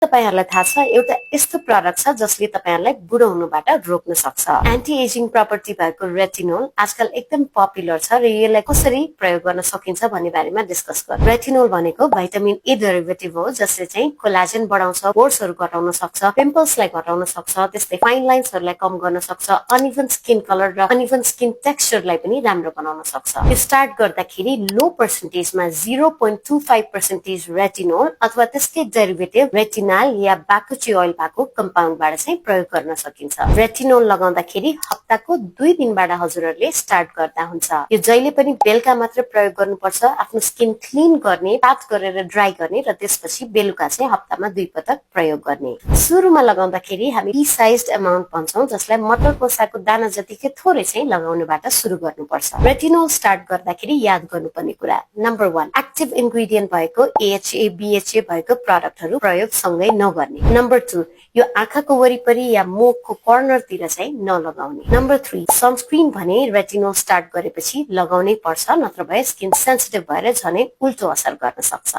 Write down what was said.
तपाईहरुलाई थाहा छ एउटा यस्तो प्रडक्ट छ जसले तपाईहरुलाई बुढो हुनुबाट रोक्न सक्छ। एन्टी एजिङ प्रपर्टी भएको रेटिनोल आजकल एकदम पपुलर छ र यसलाई कसरी प्रयोग गर्न सकिन्छ भन्ने बारेमा डिस्कस गरौँ। रेटिनोल भनेको भिटामिन ए डेरिभेटिभ हो जसले चाहिँ कोलाजेन बढाउँछ, पोर्सहरु घटाउन सक्छ, पिम्पल्सलाई घटाउन सक्छ, त्यस्तै फाइन लाइन्सहरुलाई कम गर्न सक्छ, अनइभन स्किन कलर र अनइभन स्किन टेक्सचरलाई पनि राम्रो बनाउन सक्छ। यो स्टार्ट गर्दाखेरि लो पर्सेन्टेजमा 0.25% रेटिनोल अथवा त्यसकै डेरिभेटिभ रेटिनोल या बाकुची ओइल भएको कम्पाउन्डबाट चाहिँ प्रयोग गर्न सकिन्छ। रेटिनोल लगाउँदाखेरि हप्ताको 2 दिनबाट हजुरहरुले स्टार्ट गर्दा हुन्छ। यो जहिले पनि बेलुका मात्र प्रयोग गर्नुपर्छ। आफ्नो स्किन क्लीन गर्ने, प्याक गरेर ड्राई गर्ने र त्यसपछि बेलुका चाहिँ हप्तामा 2 पटक प्रयोग गर्ने। सुरुमा लगाउँदाखेरि हामी टी साइज्ड अमाउन्ट भन्छौं जसलाई मटर कोसाको दाना जतिकै थोरै चाहिँ लगाउनबाट सुरु गर्नुपर्छ। रेटिनोल स्टार्ट गर्दाखेरि याद गर्नुपर्ने कुरा नम्बर 1 एक्टिभ इन्ग्रेडिएन्ट भएको AHA BHA भएको प्रोडक्टहरु प्रयोग सँगै नगर्ने। नम्बर 2 यो आँखाको वरिपरि या मुखको कर्नरतिर चाहिँ नलगाउने। नम्बर 3 सनस्क्रिन भने रेटिनोल स्टार्ट गरेपछि लगाउनै पर्छ, नत्र भए स्किन सेन्सिटिभ भएर झनै उल्टो असर गर्न सक्छ।